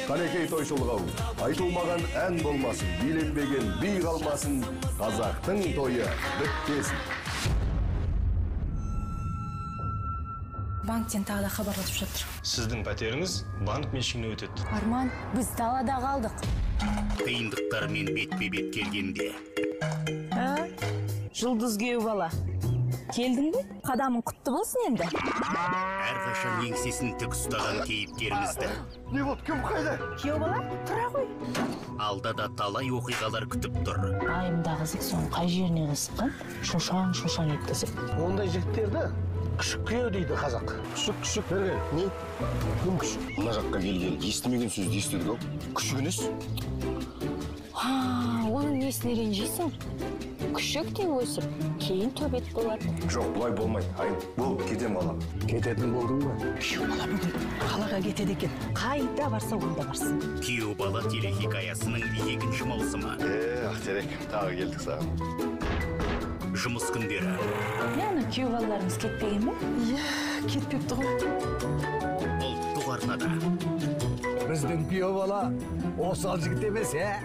Қанекей тойшыл қауым, айтылмаған ән болмасын, биленбеген би қалмасын, қазақтың тойы бітпесін. Банктен тағы да хабарласып жатыр. Сіздің пәтеріңіз банк меншігіне өтеді. Арман, біз далада қалдық. Қиындықтармен бетпе-бет келгенде. Жұлдыз күйеу бала. Келдің бе? Қадамың құтты болсын енді. Әрқашан еңсесін тік ұстаған кейіпкерімізді. Не болды, кім қайда? Күйеу бала, тұра ғой. Алда да талай оқиғалар күтіп тұр. Айымда қызық, соның қай жеріне қызыққан? Шошаң-шошаң еткізіп. Ондай жігіттерді күшік күйеу дейді қазақ. Күшік, күшік, бері кел. Не? Кім күшік? Мына жаққа келгелі естімеген сөзді естідік ау. Күшік несі? Оның несіне ренжисің? Күшік те өсіп, кейін төбет болады. Жоқ, бұлай болмайды. Айым, болып кетем бала. Кететін болдың ба? Күйеу бала бүгін қалаға кетеді екен. Қайда барса, онда барсын. Күйеу бала телехикаясының 2-ші маусымы. Ақтерек, тағы келдік саған. Жұмыс күндері. Не, ана күйеу балаларыңыз кетпеген бе? Иә, кетпепті ғой. Ұлттық арнада. Біздің күйеу бала осал жігіт емес, ә?